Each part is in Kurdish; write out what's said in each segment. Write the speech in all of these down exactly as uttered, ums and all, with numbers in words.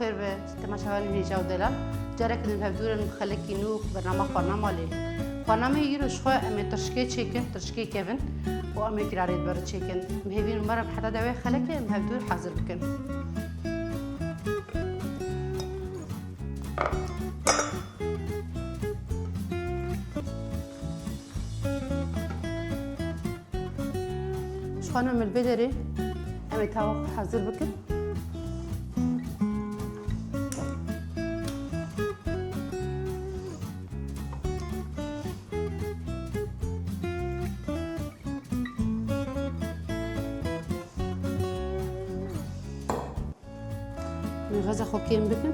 Xêr be, temaşevanên hêja û delal. Careke din hevdû re bi xelekî nû bernama xwarina malê. Xwarina me îro ji xwe em ê tirşikê çêkin, tirşikê kevin û em ê girarê di ber çêkin. Em hêvî me re bi heta dewê xelekê em hevdû hazir bikin. Ji xwe em li vê derê em ê tawa xwe hazir bikin. Em ê xeza xwe kêm bikin.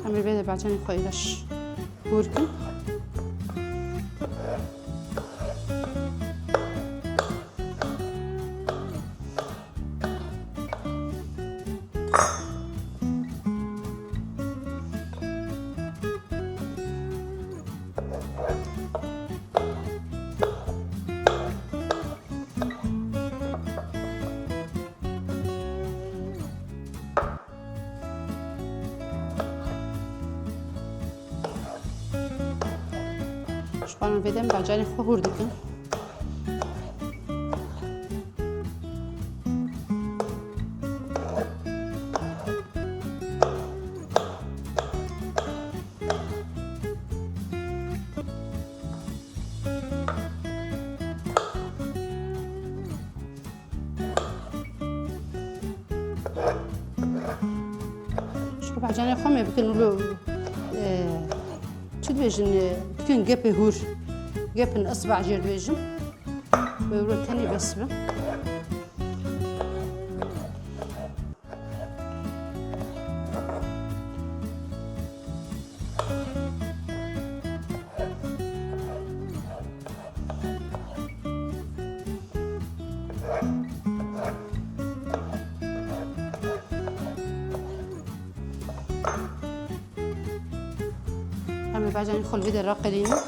Em ê vê de bacanê xwe êreş hûr kin. Ji xwe em vê dem bacanê xwe hûr dikin. Ji xwe bacanê xwe me bikin wilo, e, çi dibêjin, e, bikin gepê hûr. Gepin isbac jê dibêjin. Wê wilo tenê bes be. Em ê bacanê xwe li vê derê raqedînin.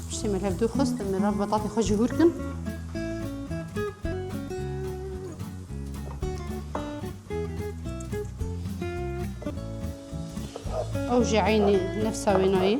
Piştî me hevdû xist, em ê re betatê xwe jî hûr kin. Ew jî eynî nefsa wêna ye.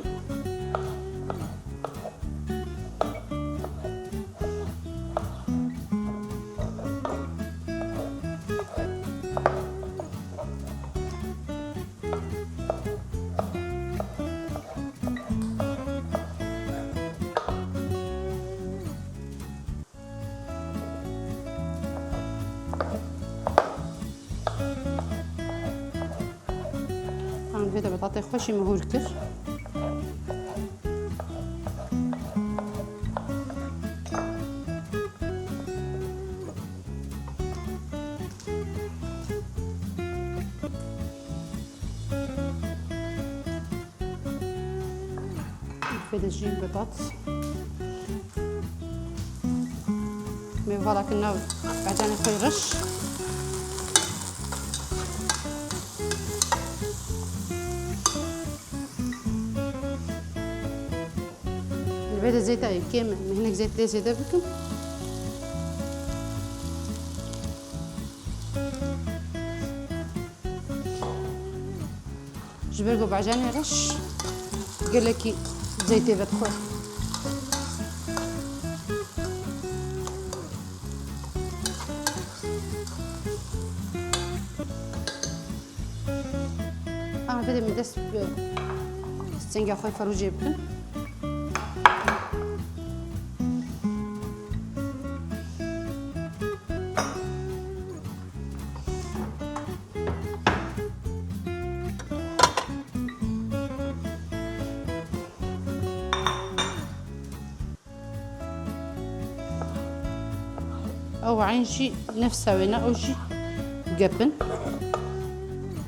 An vê de betatê xwe jî me hûr kir. Vê de jî betat. Mêvala kin nav becanê xwe reş. Li vê de zêta kêm e, me hinek zêt lê zêde bikim. Ji ber ku bacanê reş gelekî zeytê vedixwe. Aha, vê de min dest bi senga xwe ferûcê bikin. Ew eyn jî nefsa wê ne, ew jî gep in.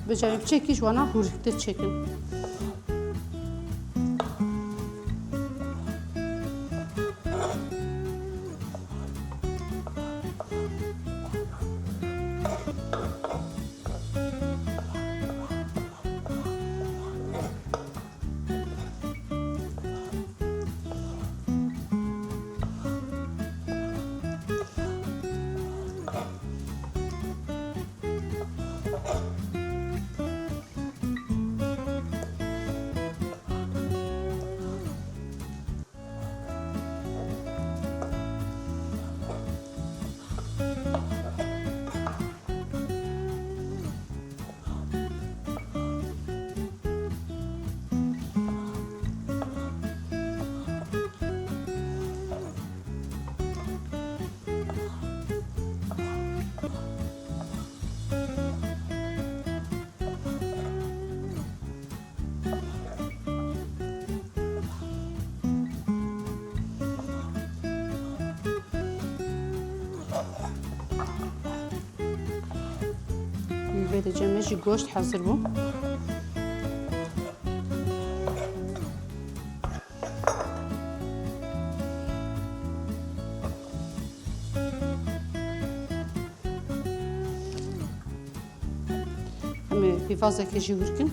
Bi cem çekî ji wana hûriktir çekin. Vê de cem me jî goşt hazir bû. Em ê pîvazekê jî hûr kin.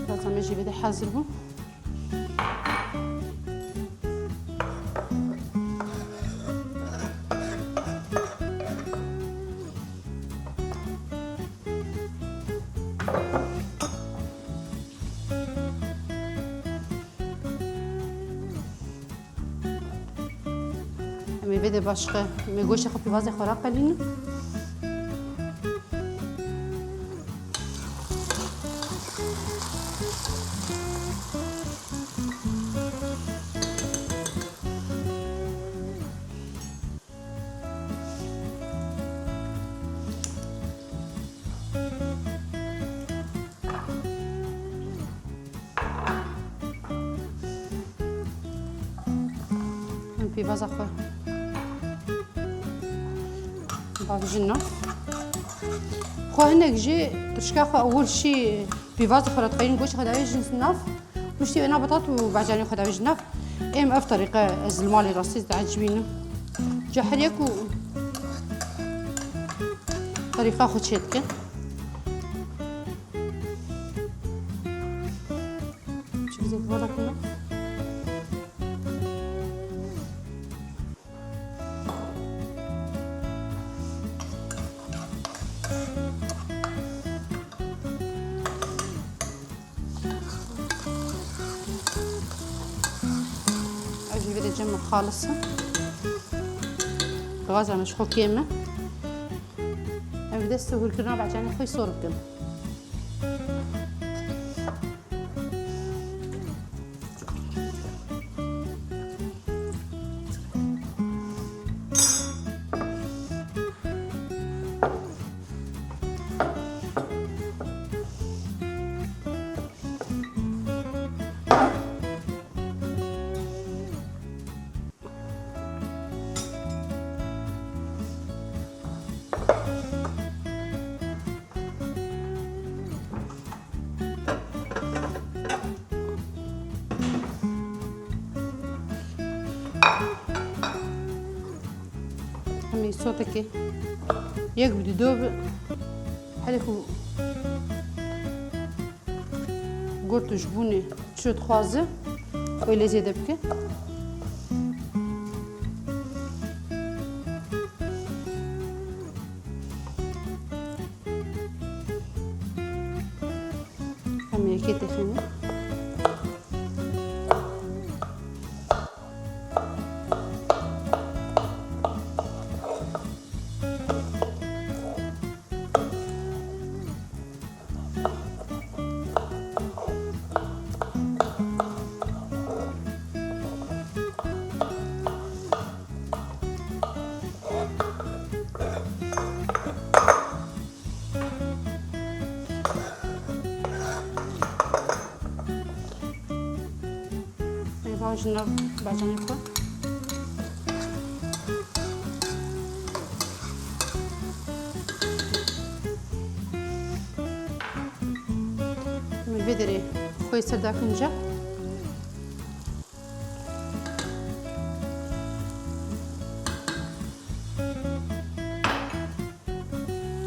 Zaten me jî vê de hazir bû. Em ê vê de başqe me goşê xwe pîvazê xwe raqelînin. Min pîvaza xwe bavêjin nav. Xwe hinek jî tirşka xwe ewil şî pîvaza xwe re dixeynin, goşê xwe davêjin nav. Piştî wê nav betat û bacanê xwe davêjin nav. Êm ev terîqe ez li malê rastî diecibînim. Ca her yek û terîqa xwe çêdikin. Çi zêde vala kina. Ez jî vê de cem xalis e. Gaza me ji xwe kêm e. Em bi dest hûrkirina becanê xwe sor bikin. Em ê sotekê yek bi dido bi herê ku got tu ji bûnê çi dixwaze, wê lê zêde bike. Em ê Kê têxîne. Ê, va ji nav bacanê xwe. Min vê derê xwe ser dakin ca.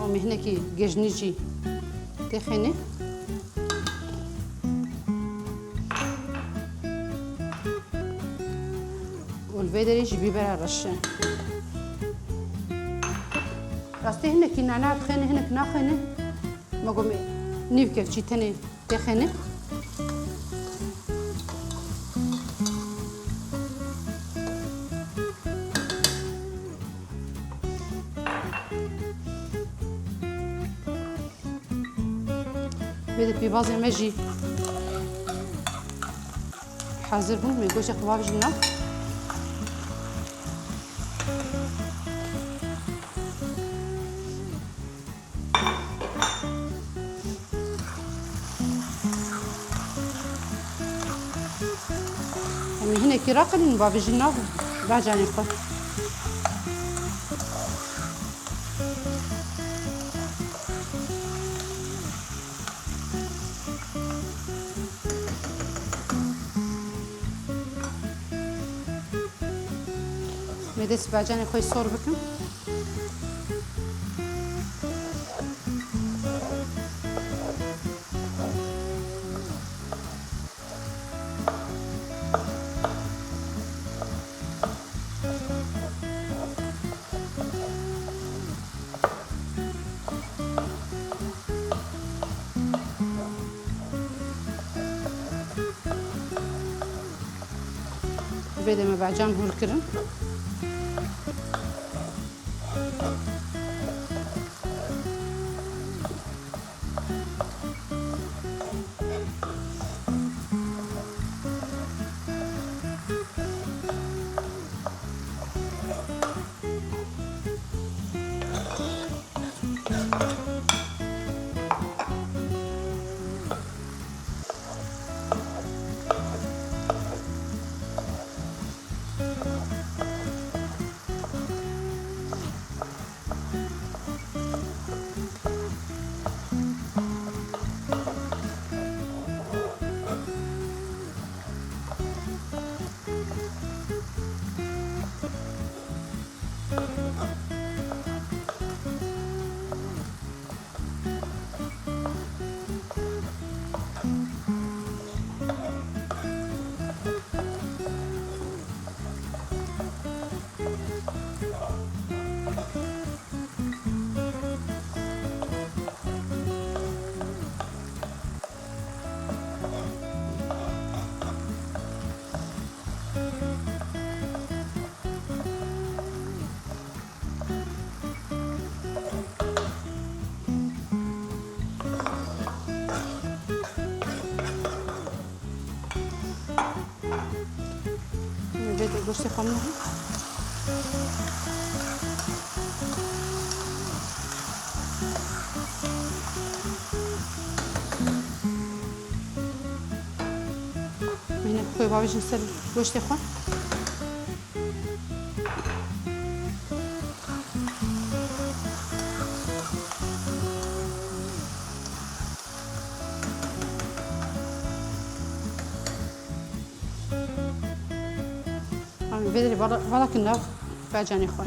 Û me hinekî gejnî jî têxîne. Û li vê derê jî bîbera reş e. Rastî hinekî nana dixîne, hinek naxîne. Me got me nîv kevçî tenê têxîne. Vê de pîvazên me jî hazir bûn. Me goştê xwe bavêjin nav. Em ê hinekî raqilînin, bavêjin nav bacanê xwe. Me dest bacanê xwe sor bikim. Vê de me bacan hûr kirin. Vê de goştê xwe min. Mîne xwe bavêjin ser goştê xwe. Em vê derê vala, vala kin nav bacanê xwe.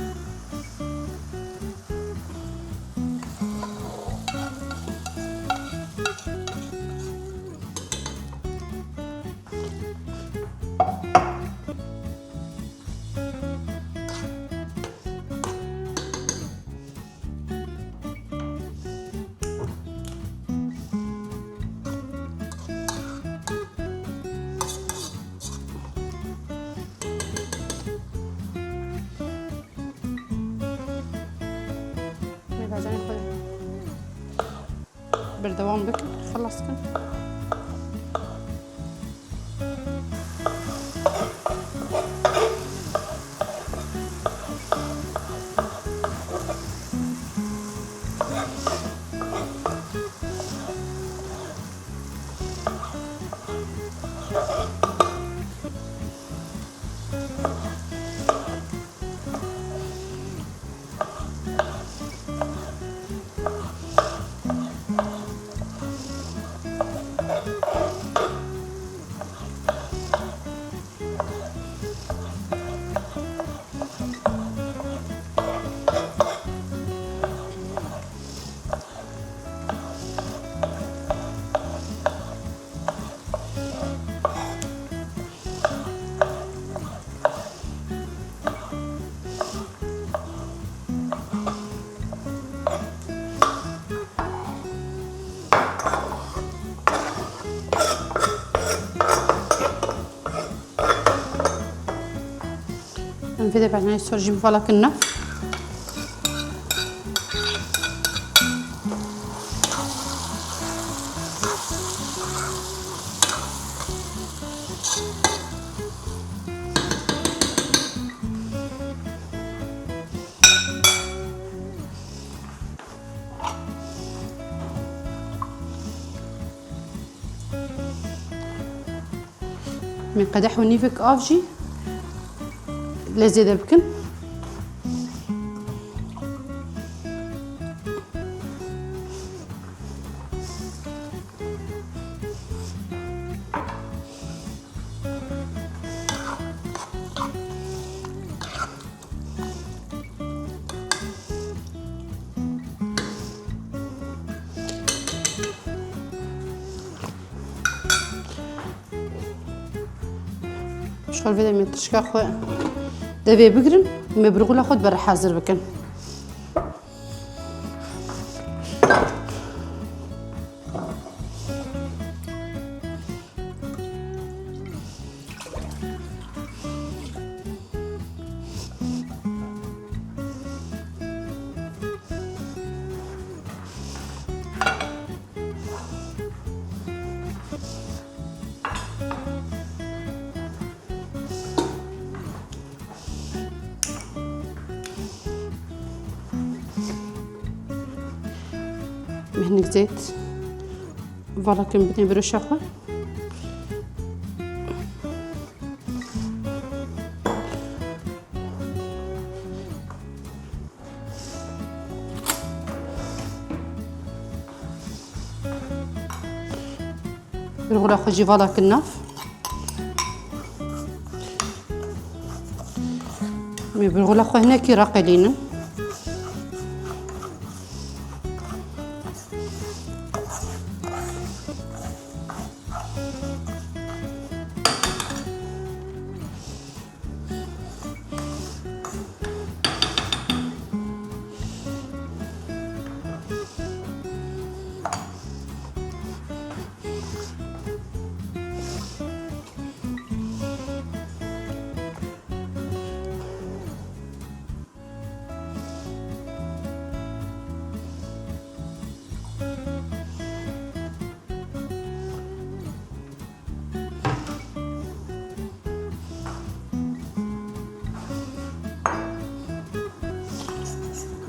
Bacanê xwe berdewam bikin, xilas kin. Em vê de bernayê sor jî bi vala kin nav. Min qedeh û nîvek av jî lê zêde bikin. Ji xwe vê demê tişka xwe devê bigirin, me birgula xwe dibe hazir bikin. Min hinek zeyt vala kin bidin birûşa xwe. Birgula xwe jî vala kin nav. Em ê birgula xwe hinekî raqelînin.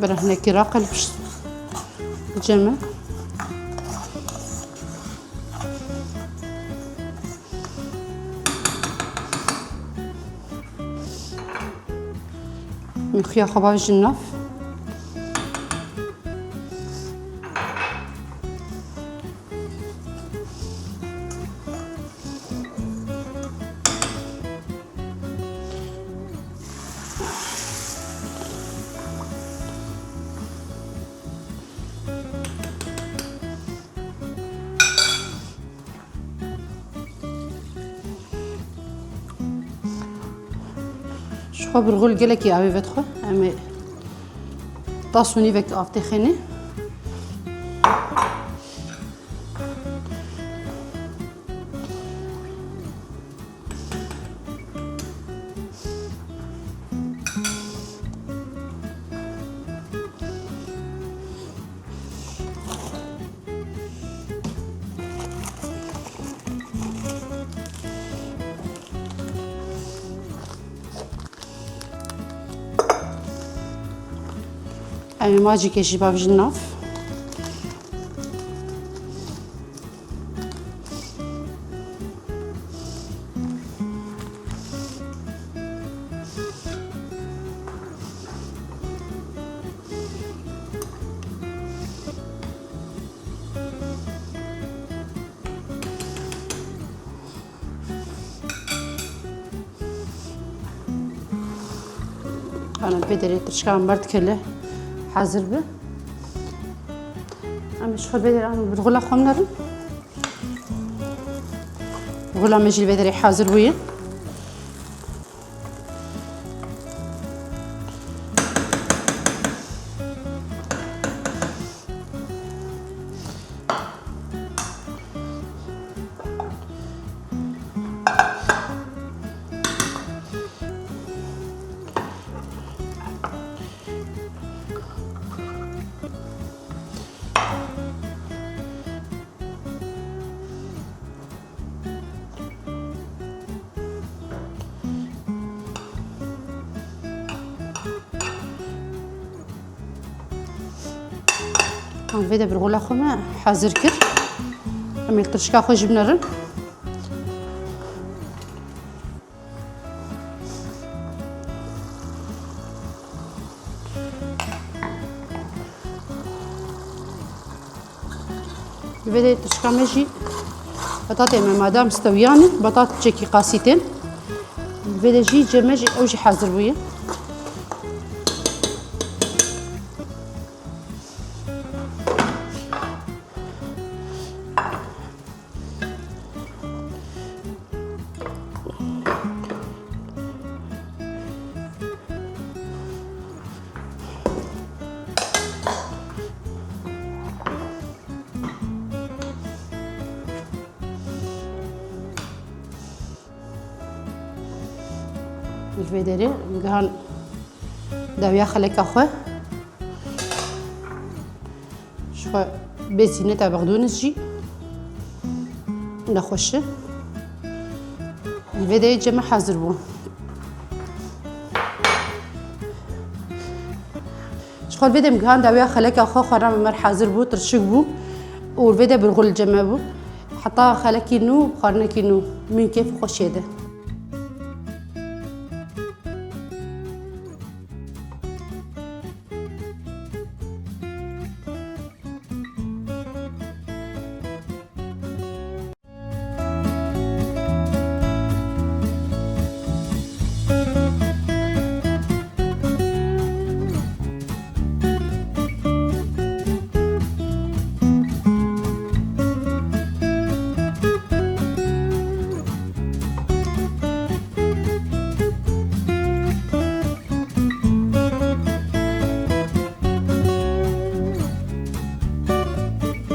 Bira hinekî raqel pişt cem e. Min xuya xwe baş jin nav. Ji xwe birgul gelekî avê vedixwe. Em ê tas û nîvek av têxênê. Em ê macîkê jî bavêjin nav. Ana vê derê tirşika merdkele hazir bi. Em ji xwe vê derê em birxula xwe nerin. Birxula me jî li vê derê hazir bûye. Em vê de birxula xwe me hazir kir. Em ê li tirşika xwe jî binerin. Vê de tirşika me jî betatê me madam stewiyan in, betat çekî qasî tên. Vê de jî cem me jî ew jî hazir bûye. Li vê derê gihan dawiya xeleka xwe. Ji xwe bê zîneta bexdûnis jî nexweş e. Li vê derê cem me hazir bû. Ji xwe li vê de em gihan dawiya xeleka xwe, xwarina me mer hazir bû, tirşik bû û li vê de birxul cem me bû. Heta xelekî nû, xwarinekî nû, min kêf û xweşiyê de.